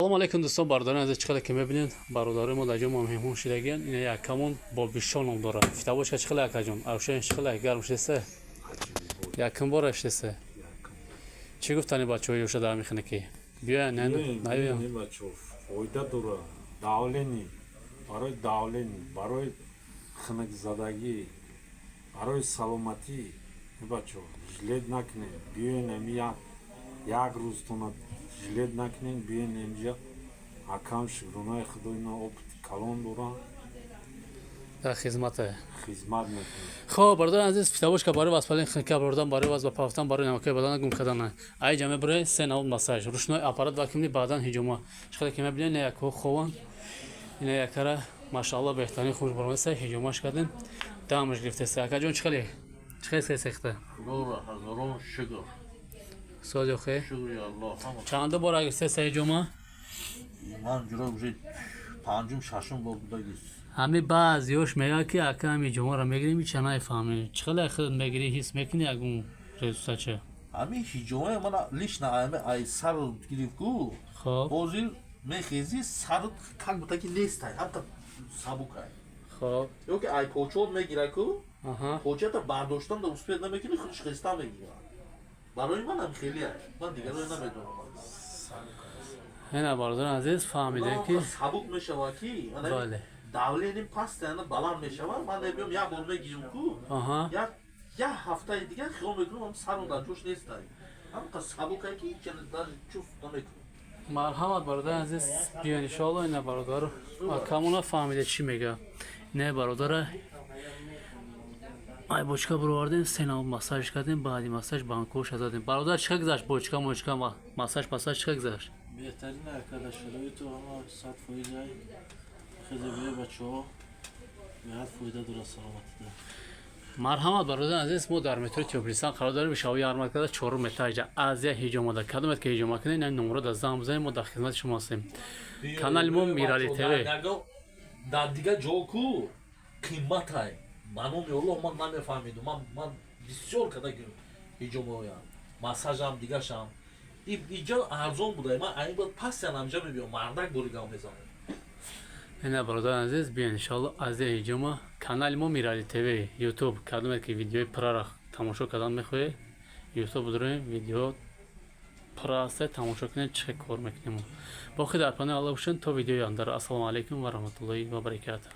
Салому алейкум, дӯстон, бародарони азиз. Чӣ қадар ки мебинед, бародарои мо дар ҷо меҳмон шидагиян. Ина якамон Бобишо ном дорад. Фитобочка чӣ хеле, акаҷон? Арӯшаин чӣ хеле, гарм шудеса? Якум бора шудеса? Чӣ гуфтани бачаҳои ёша дар мехоне, ки биёян, наёян? Бачаҳо, фоида дорад. Давление, барои давление, барои хунукзадагӣ, барои саломатӣ. Бачаҳо, жалеть накунед, биёен. Ами як рӯзтона жалеть накунед, биёен инҷа. Акам, шукронаи Худо, ина опыт и калон доранд. Дар хизмате. Хизмат мекунед. Хоб, бародари азиз, фитобочка барои воспаление, хунука бурдан, барои вазн ба пафтан, барои намакои бадана гум кардан. Айҷа мебуре се навъ массаж: ручной аппарат, вакуумный, баъдан ҳиҷома. Чӣ қадар ки мебинед, ина якҳо хованд, ина якара, машаалло, беҳтарин хуш баромадеса. Ҳиҷомаш кардем, дамаш гирифтеса. Акаҷон, чӣ хеле, чӣ хел сехта? Худоро ҳазорон шукр. Сози охе? Шукри Аллоҳ, ҳама. Чанду бора гирифтеса ҳиҷома? Ман ҷуро уже панҷум, шашум бор будагист. Ҳами баъзеёш мегӯяд, ки ака, ҳами ҳиҷомаро мегирем, ҳича нафаҳмем. Чӣ хеле худ мегирӣ, ҳис мекунӣ ягон результат ча? Ҳамин ҳиҷомаи мана лично ами ай сар гирифт ку. Ҳозир мехези, сарат как будто ки нестай, ҳамта сабукай. Ё ки ай почот мегира ку, почата бардоштан да успеть намекунӣ, худиш хеста мегирад. Барои манам хеле, ман дигаро намедонам. Ина, бародари азиз, фаҳмидем, ки сабук мешавад, ки давление постоянно баланд мешавад. Ман мебиём, як бор мегирам ку, як ҳафтаи дигар хиёл мекунам, сарам дар ҷош нестай, ҳамқа сабукай, ки даже чувств намекунам. Марҳамат, бародари азиз, биён, иншоалло. Ина, бародар акамона фаҳмиде, чӣ мега. Ина, бародара ай бочка бировардем, се навъ массаж кардем, баъди массаж банкоша задем. Бародар, чӣ гузашт? Бочка, мочка, массаж, пассаж чӣ гузашт? Беҳтарин, акада, шароиту ҳама 100% ай. Хеле бе бачаҳо беҳад фоида дорад саломатида. Марҳамат, бародари азиз, мо дар метрои Тёплый Стан қарор дорем, шави ярмаркада, чорум этаж а Азия ҳиҷомада. Кадомет ки ҳиҷома кунед, ин номро дар занг бизанед, мо дар хизмати шумо ҳастем. Канали мо Мирали ТВ. Дар дигар ҷо ку қиматай. Ба номи Аллоҳ, ман намефаҳмидум. Ман бисёр када ҳиҷомоям, массажам, дигашам, иҷо арзон буда. Ман айн бад пастян амҷа мебиём, мардак боригам мезанам. Ина, бародари азиз, биён, иншоалло, Азия ҳиҷома. Канали мо Мирали ТВ, Ютуб. Кадомет ки видеои пуррара тамошо кардан мехоҳед, Ютуб дорем, видео пурра ҳаста, тамошо кунед, чӣ хел кор мекунем. Боқӣ дар паноҳи Аллоҳ бошед то видеои ояндаро. Ассалому алайкум ва раҳматуллоҳи ва баракатуҳ.